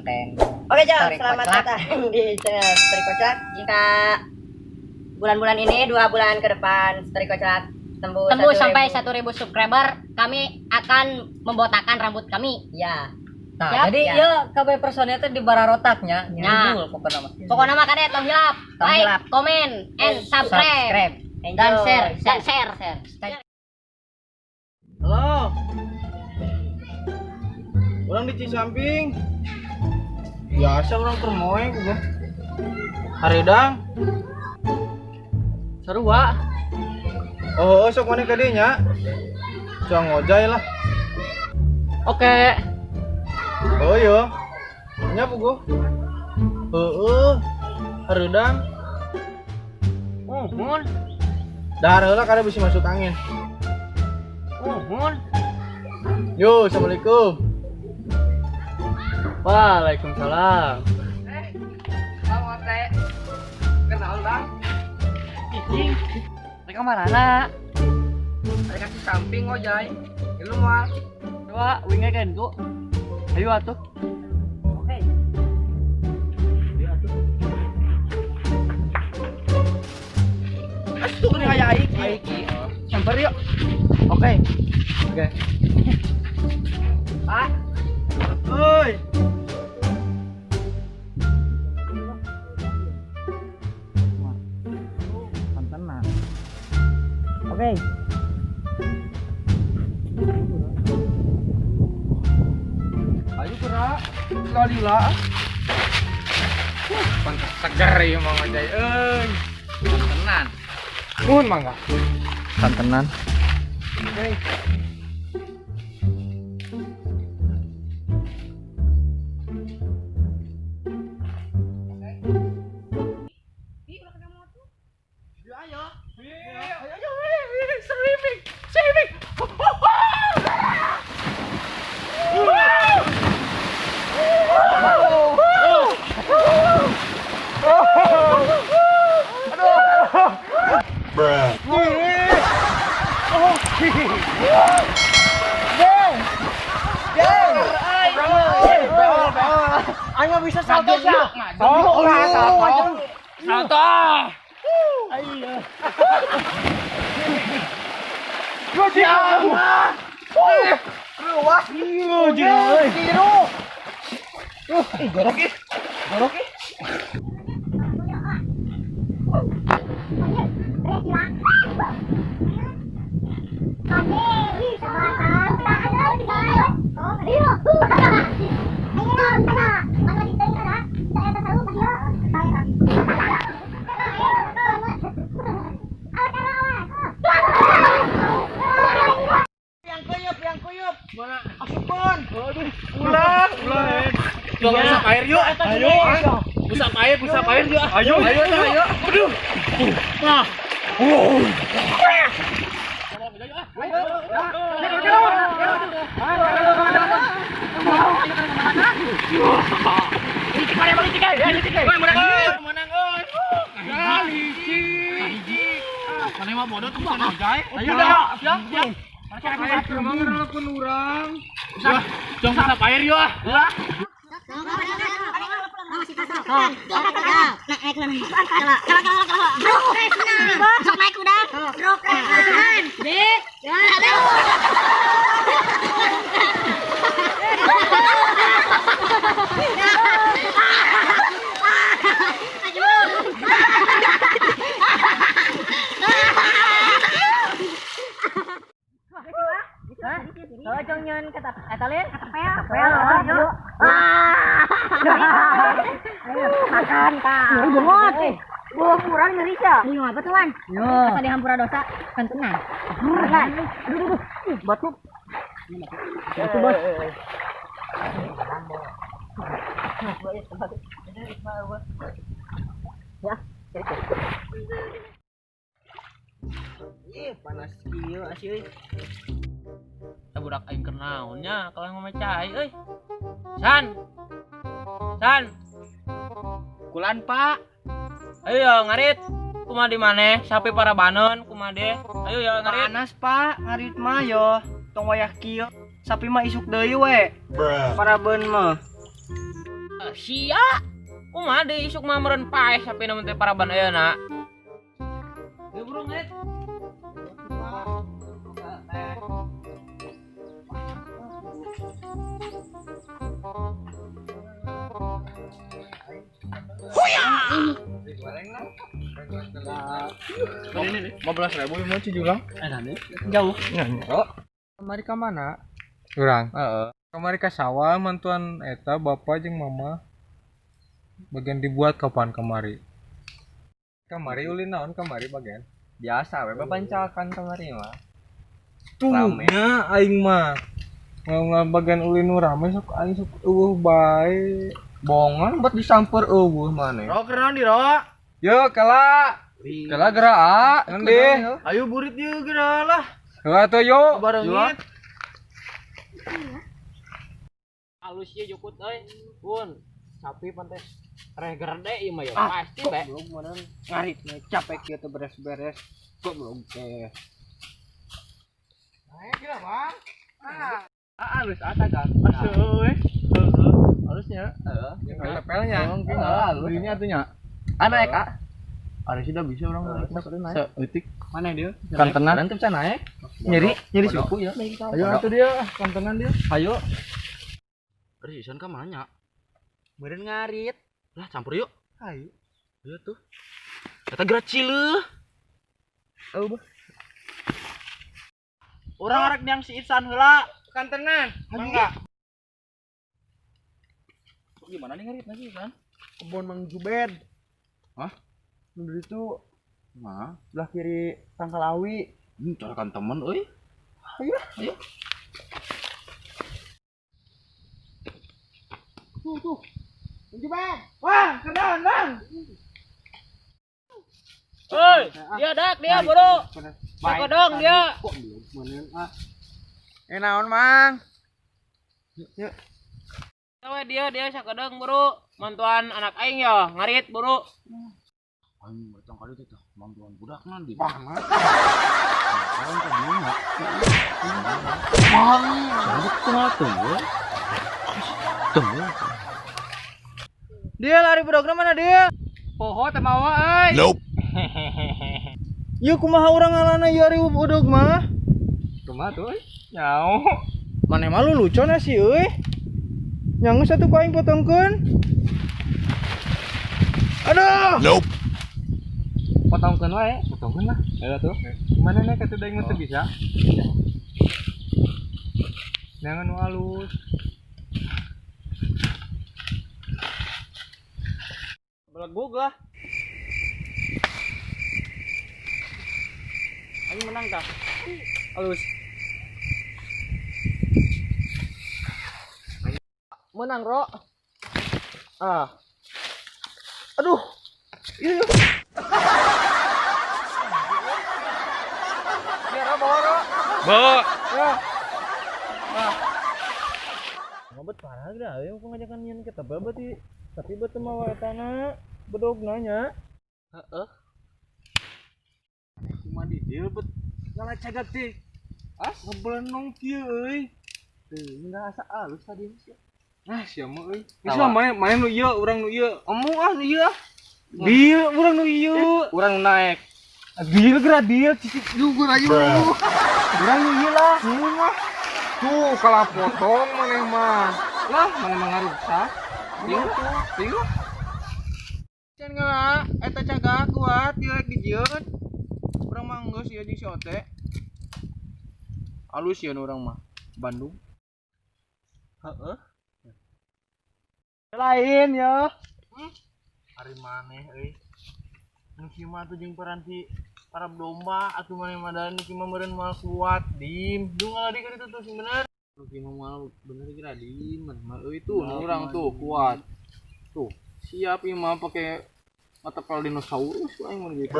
Konten. Oke, Jom, Story selamat Kocak. Datang di channel Story Kocak. Jika bulan-bulan ini, 2 bulan ke depan, Story Kocak tembus Tembus sampai 1.000. 1000 subscriber, kami akan membotakkan rambut kami. Ya. Nah, Siap, jadi ya. ya kabeh personil teh di bararotak nya. Ya. Nyundul pokoknya mah. Pokoknya mah kade tong hilap, Tong like, hilap. Komen, and subscribe. Subscribe. Enjoy. Dan share, dan share. Share. Halo. Urang di Cisamping. Biasa urang keur moe gua. Haridang. Sarua. Oh, sok maneh ka dieu nya. Cuang ngojay lah. Oke. Oh iya. Nya puguh. Heeh. Haridang. Muhun, Dahar heula kada bisa masuk angin. Muhun. Yo, assalamualaikum. Waalaikumsalam. Bang teh. Kenal, Bang. Cicing. Mereka marana. Mereka di samping ngojay. Lu moal. Dua, wingnya kan tuh. Ayo atuh. Oke. Ayo atuh. Atuh nih aya Aiki. Aiki. Samper yuk. Oke. Oke. Pak, Oi. Kontenan. Oke. Ayo gerak. Lalila. Pantes seger ieu mah ngojay euy. Tenan. Nuhun mangga. Santenan. Oke. Ayo. Ayo, ayo, swimming, swimming. Aing mah bisa salto ya. Oh, salto. Salto. Ayo. Ruah. Iya, Ih, gorok ih. Gorok ih. Yang kuyup, yang kuyup. Mana? Asupkeun. Aduh, ulah, ulah. Yuk, usap air yuk. Ayo. Usap air yuk. Ayo, ayo, ayo. Aduh. Nah. Mana mah bodoh tuh bisa ngojay. Ayo dah. Siap, siap. Jong usap air yuk ah. Naik udah. Kalau jong nyeun kata eta lin. Yuk. Makan kak. Bungut. Buah kurang ngeri sih. Ini apa tuh Wan? Asa dihampura dosa kan tenang. Aduh, aduh, aduh. Batu. Batu bos. Ya. Ih, panas kieu asih euy. Budak aing keur naon nya kalau ngomong cai euy. San. San. Kulan, Pak. Ayo ya ngarit. Kumaha di maneh? Sapi parabaneun kumaha deh? Ayo ya ngarit. Panas, Pak. Ngarit mah yo. Tong wayah kieu. Sapi mah isuk deui we. Parabeun mah. Sia. Kumaha deui isuk mah meureun paeh sapi na teh paraban ayeuna. Ieu burung ngarit. Huya. 15.000 ieu mah Cijulang. Jauh. Kamari ka mana? Urang. Heeh. Kamari ka sawah mantuan eta bapak jeung mama. Bagian dibuat kapan kamari? Kamari ulin naon kamari bagian? Biasa we babancakan kamari mah. Tuh nya aing mah. Nggak bagian ulin nu rame sok aing sok eueuh bae. Bongan buat disamper eueuh maneh. Ro keur naon di ro? Yo kala. Kala geura a. Nanti. Ayo burit ieu geura lah. Heuh atuh yo. Barengit. Alus ieu jukut euy. Pun sapi pantes reh gerde ieu mah ya pasti bae. Goblok meureun ngarit capek kieu teh beres-beres. Goblok teh. Naik geura, Bang. Ah, alus ata kan. Asuh euy. Heeh. Halusnya. Heeh. Yang ketepelnya. Heeh, Ini atunya. Ah naik ah. Ada sih dah bisa orang naik. Seeutik. Mana dia? Kantenan. Nanti bisa naik. Nyeri, nyeri suku ya. Ayo atuh dia, kantenan dia. Ayo. Ari Isan ka mana nya? Meureun ngarit. Lah campur yuk. Ayo. Ayo tuh. Eta geura cileuh. Oh, bah. Urang arek niang si Ihsan heula. Kantenan. Mangga. Gimana nih ngarit lagi Isan? Kebon Mang Jubed. Hah? Mundur itu Nah, belah kiri Tangkalawi. Carakan temen euy. Ayo. Ayo. Tuh, tuh. Mang Jubed. Wah, keren, Bang. Oi, dia dak dia bro. Sakodong dia. Kok belum meureun ah. Eh naon, Mang? Yuk. Tahu dia sakodong bro. Mantuan anak aing ya, ngarit bro. Aing datang kali teh mantuan budakna di. Bang. Naon ka dieu nya? Bang, sabuk tengah tuh. Tuh. Dia lari budakna mana dia? Poho teh mawa euy. Nope. Yeuh kumaha urang ngalana ieu ari budog mah? Kumaha tuh euy? Nyao. Maneh mah lucona sih euy. Nyangus atuh ku aing potongkeun. Aduh. Nope. Potongkeun wae. Potongkeun lah. Heeh tuh. Gimana nih kata daing mah teu bisa? Jangan nu alus. Belegug lah. Aing menang tah. Alus. Menang, Ro. Ah. Aduh. Iya. Ya, Ro, bawa, Ro. Bawa. Ya. Ah. Ngobet parah geura ayo ku ngajakan nyeun ke tebel berarti. Tapi beuteung mawa etana bedogna nya. Heeh. Kumaha di dieu bet ngalah cagak teh. Ah, ngebelenong kieu euy. Teu, enggak asa alus tadi sih. Nah, sia mah euy. Geus lah main nu ieu, urang nu ieu. Emu ah nu ieu ah. Deal urang nu ieu. Urang nu naik. Deal geura deal cicik juga ayo. Urang nu ieu lah. Mah. Tuh kalah potong maneh mah. Lah, maneh mah ngarusak. Bingung tuh, bingung. Can ngala eta cagak kuat dilek dijieun. Urang mah geus ieu jeung si Ote. Alus yeun urang mah. Bandung. Heeh. Lain ya. Ari maneh euy. Nu kieu mah atuh jeung peranti para domba atuh maneh mah da nu kieu mah meureun moal kuat dim. Lu ngalah di ka ditu tuh sing bener. Nu kieu mah moal bener geura dim mah euy tuh nu urang tuh kuat. Tuh, siap ieu mah pake mata pel dinosaurus aing mah gitu.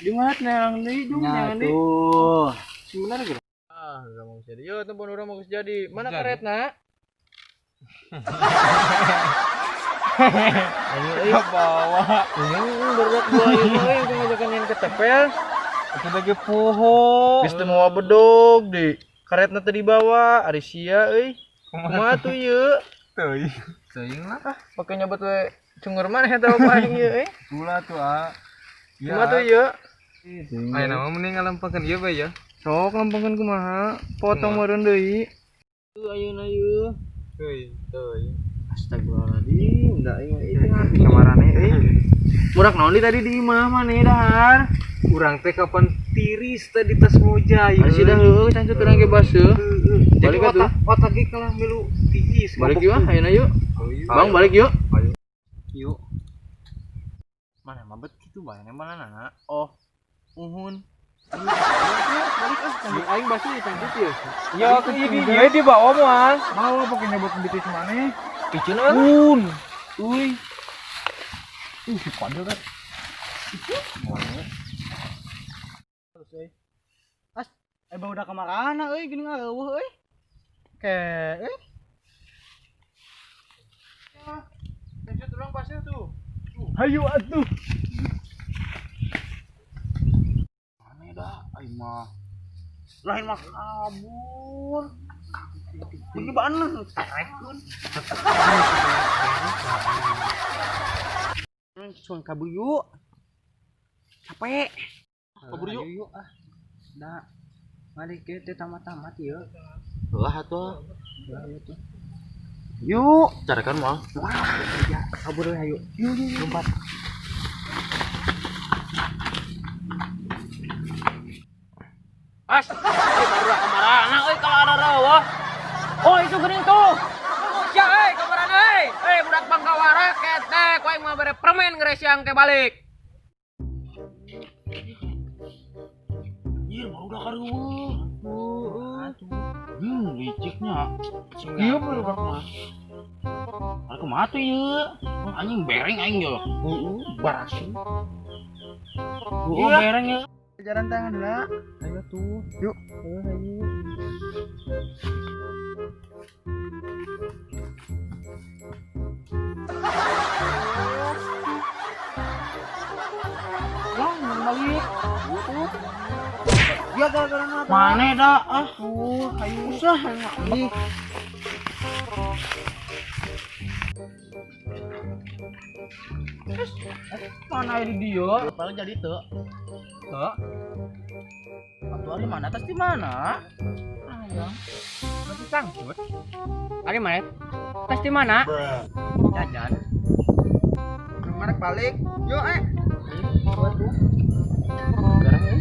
Di mana neang deui jeung Nya neang deui. tuh. Sing bener geura. Ah, enggak mau jadi. Yo, telepon urang mau jadi. Mana karetna? Ayo bawa. Ini berat gua ieu mah euy ngajakan nyen ke tepel. Itu lagi poho. Geus teu mawa bedog di. Karetna teu dibawa, ari sia euy. Kumaha tuh ieu? Teuing. Teuing lah. Ah, pake nyobot we cungur maneh eta bapak aing ieu euy. Ulah tuh ah. Kumaha tuh ieu? Ayeuna mah mending ngalempengkeun ieu bae ya. Sok lempengkeun kumaha? Potong meureun deui. Ayeuna ieu. Teuing, teuing. Astagfirullahaladzim, da aing itu ngarti kamarane euy. Murak naon di tadi di imah maneh dahar. Urang teh kapan tiris tadi tas moja ieu. Masih dah heueuh cangcut urang ge baseuh. Jadi Balik atuh. otak ge kalah milu tiis. Balik yuk ah, ayeuna yuk. Bang balik yuk. Yuk. Mana mabet kitu bae mana? Oh, uhun. Balik ah, cangcut aing baseuh ya cangcut ieu. Ya ini dia dibawa moal. Bawa pake nyobot betis maneh. Piceun Un. Uy. Si padel kan. As, bau udah kamarana euy geuning eueuh euy. Ke euy. Cangcut urang baseuh tuh. Hayu atuh. Mana dah aing mah. Lain mah kabur. Ini bener tarekeun. Langsung kabur yuk. Capek. Kabur yuk. Ayo ah. Nah, mari kita tamat-tamat yuk. Lah atuh. Ayo tuh. Yuk, carikan mah. Ya, kabur ayo. Yuk, yuk, yuk. Lompat. As, baru kamarana euy kalau ada rawa. Oh, itu geuning tuh. Sia euy kamarana euy. Eh budak Bangkawara ketek aing mah bere permen ngeresiang ke balik. Ieu mah udah kareueuh. Heeh. Liciknya. Ieu baru mah. Ari kumaha tuh ieu? Anjing bereng aing yo. Heeh, barasu. Heeh, bereng ya. Jalan tangan lah. Ayo tuh. Yuk. Ayo, ayo. Wah, balik. Ya gara-gara mana dah ah. Tuh, ayo usah anjing. Mana ini dia? Paling jadi tuh. Tuh. Atuh ari mana tas di mana? Ayang. Masih sangkut. Ari mana? Tas di mana? Jajan. Merek balik. Yuk, eh. Garang.